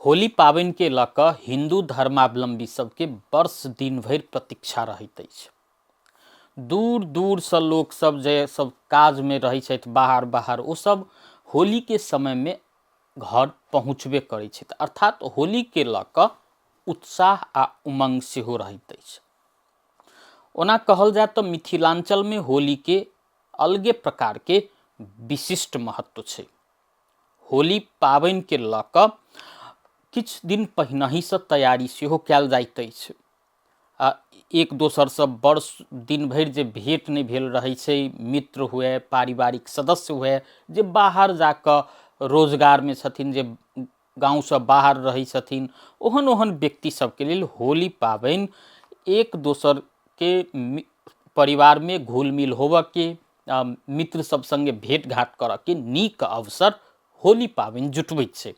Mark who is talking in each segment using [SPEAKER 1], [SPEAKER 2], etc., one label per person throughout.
[SPEAKER 1] होली पाबनिके लऽ कऽ हिन्दू धर्मावलम्बी सभके वर्ष दिन भरि प्रतीक्षा रहैत अछि। दूर दूरसँ लोकसभ जे सभ काजमे रहै छथि बाहर बाहर ओसभ होलीके समयमे घर पहुँचबे करै छथि, अर्थात होलीके लऽ कऽ उत्साह आ उमङ्ग सेहो रहैत अछि। ओना कहल जाय तऽ मिथिलाञ्चलमे होलीके अलगे प्रकारके विशिष्ट महत्व छै। होली पाबनिके लऽ कऽ किछु दिन पहिनहिसँ तैयारी सेहो कयल जाइत अछि आ एक दोसरसँ वर्ष दिन भरि जे भेँट नहि भेल रहै छै, मित्र हुए, पारिवारिक सदस्य हुए, जे बाहर जा कऽ रोजगारमे छथिन, जे गाँवसँ बाहर रहै छथिन, ओहन ओहन व्यक्ति सभके लेल होली पाबनि एक दोसरके परिवारमे घुल मिल होबऽके, मित्र सभ सङ्गे भेँट घाँट करऽके नीक अवसर होली पाबनि जुटबैत छै।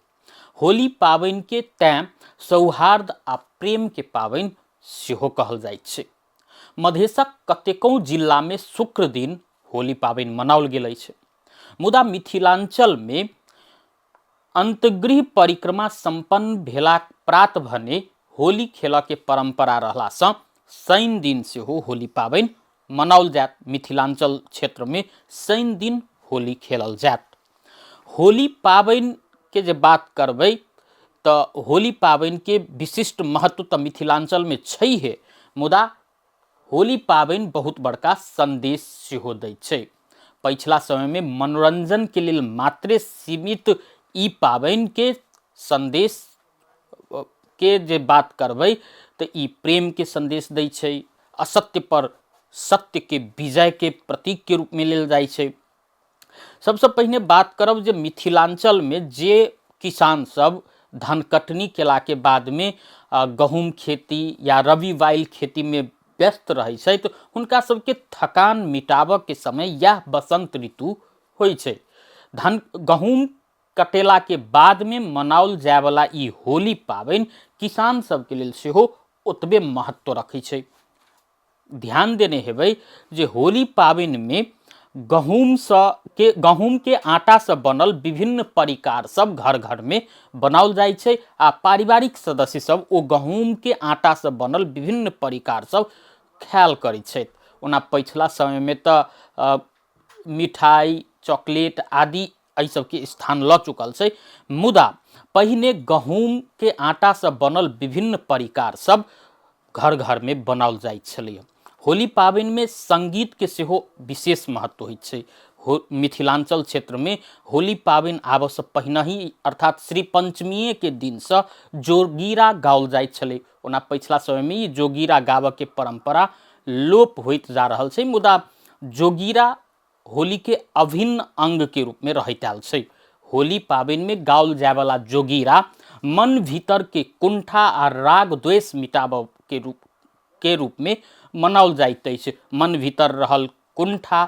[SPEAKER 1] होली पाबनिके तैँ सौहार्द आ प्रेमके पाबनि सेहो कहल जाइत छै। मधेशक कतेकौ जिल्लामे शुक्र दिन होली पाबनि मनाओल गेल अछि, मुदा मिथिलाञ्चलमे अन्तगृह परिक्रमा सम्पन्न भेलाक प्रात भने होली खेलऽके परम्परा रहलासँ शनि दिन सेहो होली पाबनि मनाओल जायत। मिथिलाञ्चल क्षेत्रमे शनि दिन होली खेलल जायत। होली पाबनिके जे बात करबै तऽ होली पाबनिके विशिष्ट महत्व तऽ मिथिलाञ्चलमे छैहे, मुदा होली पाबनि बहुत बड़का सन्देश सेहो दै छै। पछिला समयमे मनोरञ्जनके लेल मात्रे सीमित ई पाबनिके सन्देश के जे बात करबै तऽ ई प्रेमके सन्देश दै छै, असत्य पर सत्यके विजयके प्रतीकके रूपमे लेल जाइ छै। सबसँ पहिने बात करब जे मिथिलाञ्चलमे जे किसान सब धनकटनी केलाके बादमे गहूँम खेती या रबी बाइल खेतीमे व्यस्त रहै छथि, हुनका सबके थकान मिटाबऽके समय इएह बसन्त ऋतु होइ छै। धान गहूँम कटेलाके बादमे मनाओल जायवला ई होली पाबनि किसान सबके लेल सेहो ओतबे महत्व रखै छै। ध्यान देने हेबै जे होली पाबनिमे गहूँमसँ के गहूँमके आटासँ बनल विभिन्न परिकार सब घर घरमे बनाओल जाइ छै आ पारिवारिक सदस्य सब ओ गहूँमके आटासँ बनल विभिन्न परिकार सब खायल करै छथि। ओना पछिला समयमे तऽ मिठाइ, चॉकलेट आदि एहि सबके स्थान लऽ चुकल छै, मुदा पहिने गहूँमके आटासँ बनल विभिन्न परिकार सब घर घरमे बनाओल जाइत छलैए। होली पाबनिमे सङ्गीतके सेहो विशेष महत्व होइत छै। मिथिलाञ्चल क्षेत्रमे होली पाबनि आबऽसँ पहिनहि अर्थात श्री पञ्चमीएके दिनसँ जोगीरा गाओल जाइत छलै। ओना पछिला समयमे ई जोगीरा गाबऽके परम्परा लोप होइत जा रहल छै, मुदा जोगीरा होलीके अभिन्न अङ्गके रूपमे रहैत आयल छै। होली पाबनिमे गाओल जायवला जोगीरा मन भीतरके कुंठा आ राग द्वेष मिटाबऽके रूपमे मनाओल जाइत अछि। मन भीतर रहल कुंठा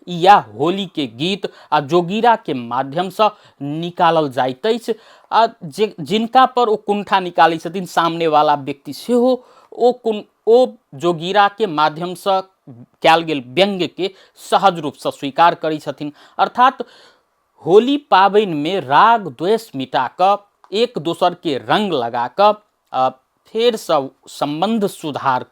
[SPEAKER 1] या होलीके गीत आ जोगीराके माध्यमसँ निकालल जाइत अछि आ जे जिनका पर ओ कुंठा निकालै छथिन सामनेवाला व्यक्ति सेहो ओ जोगीराके माध्यमसँ कयल गेल व्यंग्यके सहज रूपसँ स्वीकार करै छथिन। अर्थात होली पाबनिमे राग द्वेष मिटा कऽ एक दोसरके रङ्ग लगा कऽ फेरसँ सम्बन्ध सुधार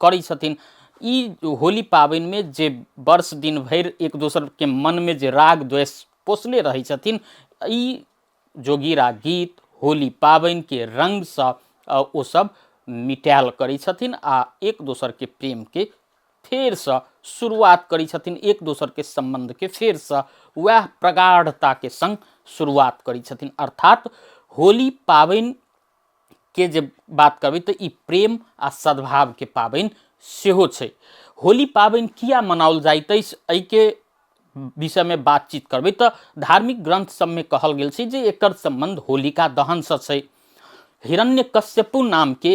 [SPEAKER 1] करै छथिन। ई होली पाबनिमे जे वर्ष दिन भरि एक दोसरके मनमे जे राग द्वेष पोसने रहै छथिन, ई जोगीरा गीत होली पाबनिके रङ्गसँ ओसभ मिटायल करै छथिन आ एक दोसरके प्रेमके फेरसँ शुरुआत करै छथिन, एक दोसरके सम्बन्धके फेरसँ वएह प्रगाढ़ताके सङ्ग शुरुआत करै छथिन। अर्थात होली पाबनिके जे बात करबै तऽ ई प्रेम आ सद्भावके पाबनि सेहो छै। होली पाबनि किया मनाओल जाइत अछि एहिके विषयमे बातचीत करबै तऽ धार्मिक ग्रन्थ सबमे कहल गेल छै जे एकर सम्बन्ध होलिका दहनसँ छै। हिरण्यकश्यपु नामके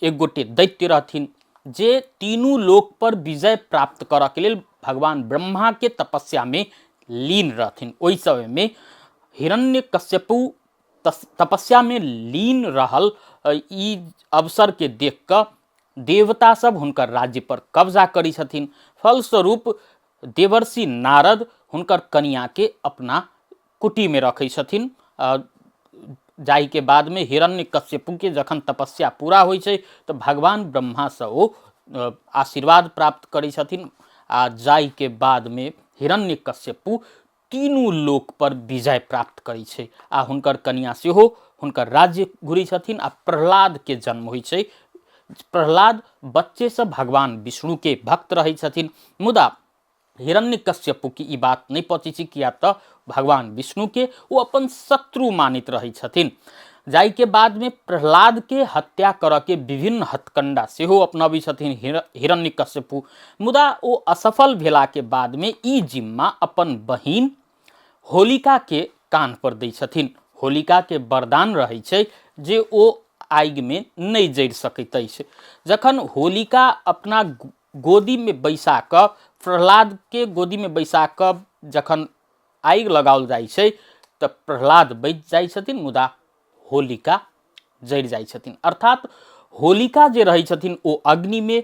[SPEAKER 1] एक गोटे दैत्य रहथिन जे तीनू लोक पर विजय प्राप्त करऽके लेल भगवान ब्रह्माके तपस्यामे लीन रहथिन। ओहि समयमे हिरण्यकश्यपु तपस्यामे लीन रहल ई अवसरके देख कऽ देवता सब हुनकर राज्य पर कब्जा करै छथिन। फलस्वरूप देवर्षि नारद हुनकर कनियाँके अपना कुटीमे रखै छथिन। जाहिके बादमे हिरण्यकश्यपुके जखन तपस्या पूरा होइ छै तऽ भगवान ब्रह्मासँ ओ आशीर्वाद प्राप्त करै छथिन आ जाहिके बादमे हिरण्यकश्यपु तीनू लोकपर विजय प्राप्त करै छै आ हुनकर कनिआँ सेहो हुनकर राज्य घुरै छथिन आ प्रह्लादके जन्म होइ छै। प्रह्लाद बच्चेसँ भगवान विष्णुके भक्त रहै छथिन, मुदा हिरण्यकश्यपुके ई बात नहि पचै छै, किया तऽ भगवान विष्णुके ओ अपन शत्रु मानैत रहै छथिन। जाहिके बादमे प्रह्लादके हत्या करऽके विभिन्न हथकण्डा सेहो अपनाबै छथिन हिरण्यकश्यपु, मुदा ओ असफल भेलाके बादमे ई जिम्मा अपन बहिन होलिकाके कान्हपर दै छथिन। होलिकाके वरदान रहै छै जे ओ आगिमे नहि जरि सकैत अछि। जखन होलिका अपना गोदीमे बैसा कऽ प्रह्लादके गोदीमे बैसा कऽ जखन आगि लगाओल जाइ छै तऽ प्रह्लाद बचि जाइ छथिन, मुदा होलिका जरि जाइ छथिन। अर्थात होलिका जे रहै छथिन ओ अग्निमे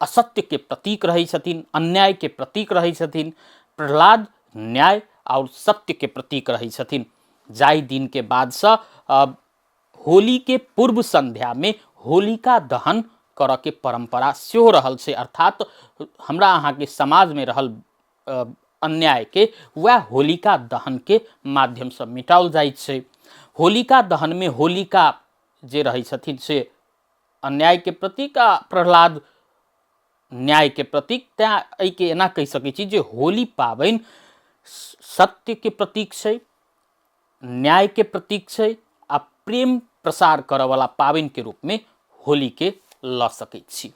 [SPEAKER 1] असत्यके प्रतीक रहै छथिन, अन्यायके प्रतीक रहै छथिन। प्रह्लाद न्याय आओर सत्यके प्रतीक रहै छथिन। जाहि दिनके बादसँ होलीके पूर्व सन्ध्यामे होलिका दहन करऽके परम्परा सेहो रहल छै। अर्थात हमरा अहाँके समाजमे रहल अन्यायके वएह होलिका दहनके माध्यमसँ मिटाओल जाइ छै। होलिका दहनमे होलिका जे रहै छथिन से अन्यायके प्रतीक आ प्रह्लाद न्यायके प्रतीक। तैँ एहिके एना कहि सकै छी जे होली पाबनि सत्यके प्रतीक छै, न्यायके प्रतीक छै आ प्रेम प्रसार करऽवला पाबनिके रूपमे होलीके लऽ सकै छी।